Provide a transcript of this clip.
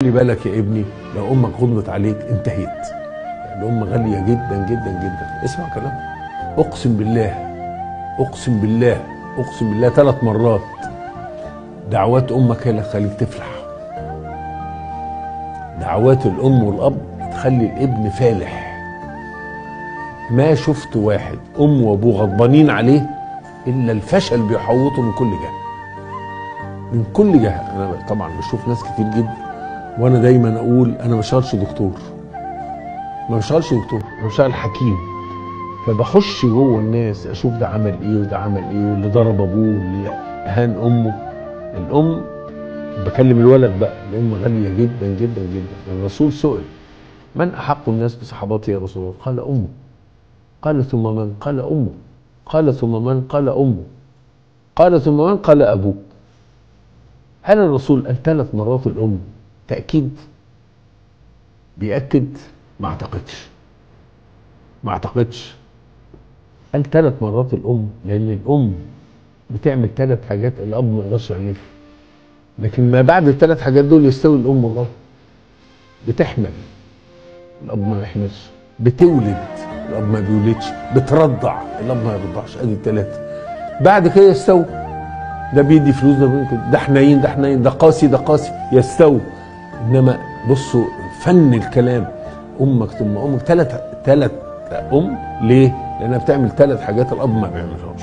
خلي بالك يا ابني، لو امك غضبت عليك انتهيت. الام غالية جدا جدا جدا. اسمع كلام، اقسم بالله اقسم بالله اقسم بالله 3 مرات، دعوات امك هي اللي تخليك تفلح. دعوات الام والاب تخلي الابن فالح. ما شفت واحد امه وابوه غضبانين عليه الا الفشل بيحوطه من كل جهة، من كل جهة. انا طبعا بشوف ناس كتير جدا، وانا دايما اقول انا ما بشتغلش دكتور، ما بشتغلش دكتور، انا بشتغل حكيم. فبخش جوه الناس اشوف ده عمل ايه وده عمل ايه، واللي ضرب ابوه واللي اهان امه. الام، بكلم الولد بقى، الام غالية جدا جدا جدا. الرسول سئل من احق الناس بصحابتي يا رسول الله؟ قال امه. قال ثم من؟ قال امه. قال ثم من؟ قال امه. قال ثم من؟ قال ابوه. هل الرسول قال 3 مرات الام؟ تأكيد؟ بيأكد؟ ما اعتقدش، ما اعتقدش. قال 3 مرات الام لان الام بتعمل 3 حاجات الاب ما يقدرش يعملها، لكن ما بعد ال3 حاجات دول يستوي الام والاب. بتحمل، الاب ما بيحملش. بتولد، الاب ما بيولدش. بترضع، الاب ما بيرضعش. ادي ال3. بعد كده يستوي، ده بيدي فلوس، ده بيدي، ده حنين، ده حنين، ده قاسي، ده قاسي، يستوي. انما بصوا فن الكلام، امك ثم امك، 3 ام. ليه؟ لانها بتعمل 3 حاجات الاب ما بيعملهاش.